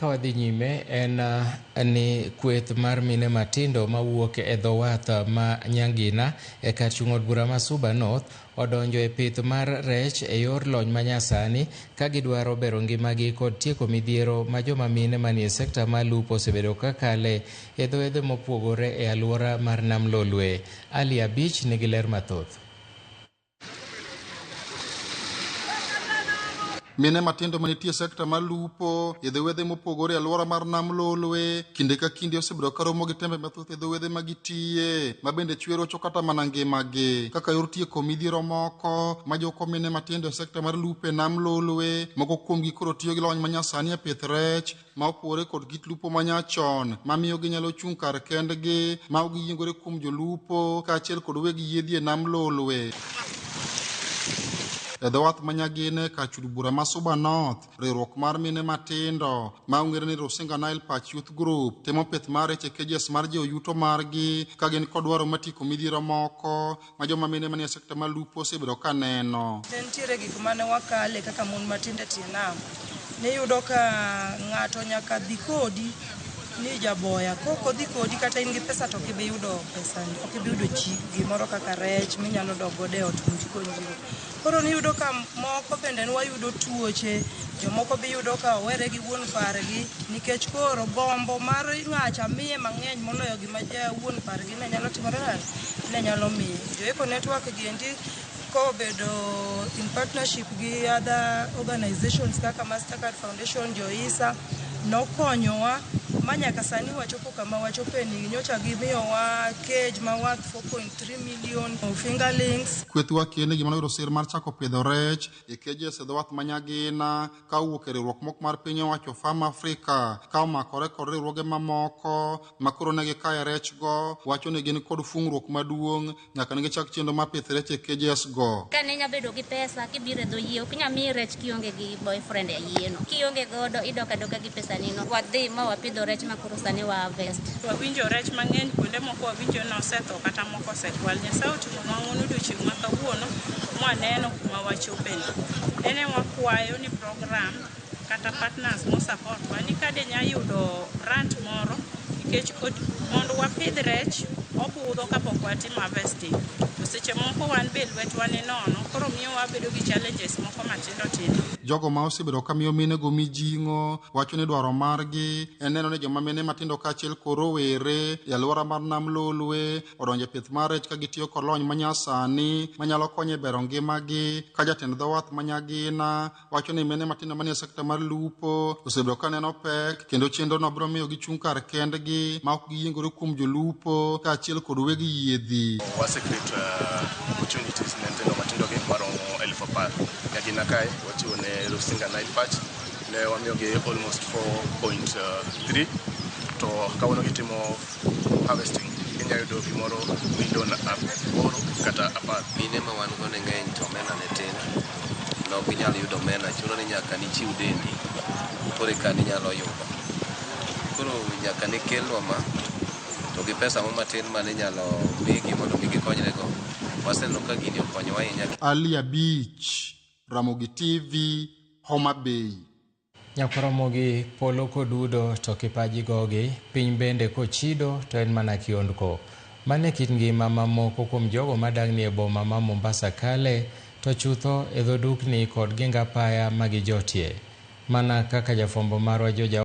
Ka wadhi nyime en ni kweth mar mine matindo mawuok e dho wath ma Nyangina e kar chung' od bura ma Suba North odonjo e pith mar rech e yor lony manyasani ka gidwaro bero ngimagi kod tieko midhiero ma joma mine manie sekta mar lupo osebedo ka kale e dho yedhe mopogore e alwora mar Nam Lolwe. Ali Abich nigi ler mathoth. Mine matindo manitie e sekta mar lupo e dho wedhe mopogore e alwora mar Nam Lolwe kinde ka kinde osebedo ka romo gi tembe mathoth e dho wedhe ma gitiye ma bende chwe rocho kata mana ngimagi kaka yor tieko midhiero moko ma joko mine matindo e sekta mar lupo e Nam Lolwe. Moko kuomgi koro tiyo gi lony manyasani e pith rech ma opogore kod kit lupo manyachon mamiyo ginyalo chung' kar kendgi ma ok giyiengore kuom jolupo kaachiel kod weg yiedhi e Nam Lolwe. E dho wath ma Nyagine kar chud bura ma Suba North, riwruok mar mine matindo ma ong'ere ni Rusinga Nile Perch Youth Group timo pith mar rech e cages mar jiwo yuto margi ka gin kod dwaro mar tieko midhiero moko ma joma mine manie sekta mar lupo osebedo ka neno. Ne nitiere gik mane wakale kaka mon matindo e tie nam. Niyudo ka ng'ato nyaka dhi kodi ni jaboya. Kok odhi kodi kata in gi pesa to ok ibi yudo pesani, ok ibi yudo chi gimoro kaka rech minyalo dok godo e ot mondo ikonyrigo. Koro niyudo ka moko bende ne wayudo tuoche, jomoko be iyudo ka owere gi wuon pargi nikech koro gombo mar ng'acha miye mang'eny moloyo gima wuon pargi ne nyalo timore nade, ne nyalo miye. Jo Eco Network gi endi kobedo in partnership gi other organizations kaka Mastercard Foundation, jo ISA nokonyowa ma nyaka sani wachopo kama wachope ni nyocha gimiyowa cage ma worth 4.3 million fingerlings. Kwethwa kieni gima noyudo sir mar chako pidho rech e cages e dho wath ma Nyagina ka owuok e riwruok moko mar piny owacho Farm Africa ka omakore kod riwruoge mamoko ma koro ne gikaye rech go wacho ni gin kod fung'ruok maduong' nyaka ne gichak chenro mar pith rech e cages go. Ka ne inya bedo gi pesa kibiro e dho yie ok inya miyi rech kionge gi boyfriend e yieno. Kionge godo idok adoka gi pesa nino. Wadhi ma wapidho rech ma koro sani wa harvest. Wawinjo rech mang'eny kuonde moko wawinjo ni osetho kata moko osekwal. Nyasaye otimonwa ng'wono odiochieng' ma kawuono mwaneno kuma wachopeni. En e wakwayo ni program kata partners mo support wa ni ka de nya yudo grant moro nikech mondo wapidh rech obudho kapok watimo harvesting. To seche moko wan be lwetwa ni nono koro miyo wabedo gi challenges moko matindo tindo. Jogo ma osebedo ka miyo minego mijing'o wacho ni dwaro margi en neno ni joma mine matindo kaachiel kod rowere e alwora mar Nam Lolwe odonjo e pith mar rech ka gitiyo kod lony manyasani manyalo konyo e bero ngimagi ka jatend dho wath ma Nyagina wacho ni mine matindo manie sekta mar lupo osebedo ka neno pek kendo chenrono biro miyo gichung' kar kendgi ma ok giyiengore kuom jolupo kaachiel kod weg yiedhi. Wase create opportunities ne nyithindo matindo gi maromo 10,000. Nyagina kae wachiwo ne Rusinga Nile Perch ne wamiyogi almost 4.3 to kawuono gitimo harvesting inyalo yudo gimoro milion 8 kata 10. Mine ma wan go ne ng'eny to omenda ne tin. Ne ok inyal yudo omenda, chuno ni nyaka nichiw dendi koro eka ninyalo yudo. Koro nyaka ne kelnwa ma to gi pesa mo matin mane inyalo migi mondo mi gikonyrego. Waseneno ka gini okonyowa ahinya. Ali Abich, Ramogi TV, Homa Bay. Nyakwaramogi polo kodudo to kipaji gogi, piny bende kochido to en mana kiondko. Mano e kit ngima ma moko kuom jogo madang'ni e boma ma Mombasa kale, to chutho e dho dukni kod genga apaya ma gijotie. Mana kaka jafwambo marwa George